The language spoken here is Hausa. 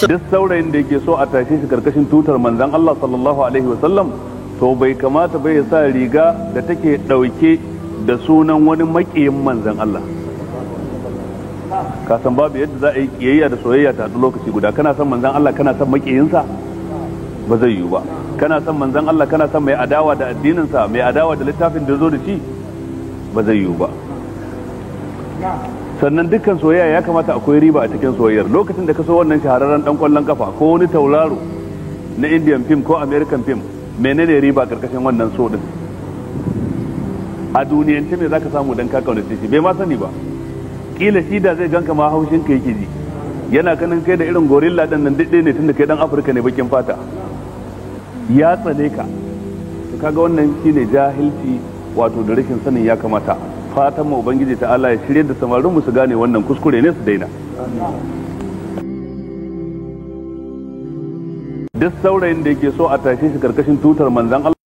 Duk saurayin da yake so a tashe shi karkashin tutar manzon Allah sallallahu alaihi wasallam, to bai kamata bai ya sa riga da take dauke da sunan wani makiyin manzon Allah. Ka san babu yadda za a yi kiyayya da soyayya ta haɗu lokaci guda. Kana son manzon Allah, kana son makiyinsa, ba zai yiwu ba. Kana son manzon Allah, kana son mai adawa da addininsa, mai adawa da littafin da zo da shi, ba zai yiwu ba. Sannan dukkan soyayya ya kamata akwai riba a cikin soyayyar. Lokacin da ka so wannan shahararren dan kwallon kafa ko wani tauraro na Indian film ko American film, menene riba karkashin wannan so din? A duniyance me zaka samu dan ka kaunace shi? Bai ma sani ba. Kila shi da zai ganka ma haushin ka yake ji, yana ganin kai da irin gorilla din nan duk ne, tunda kai dan Afirka ne bakin fata, ya tsane ka. To kaga wannan shine jahilci, wato da rashin sanin ya kamata. Fatan mu Ubangiji ta Allah ya shirye da samarin mu su gane wannan kuskure ne su daina. Duk saurayin da yake so a tashe shi karkashin tutar manzon Allah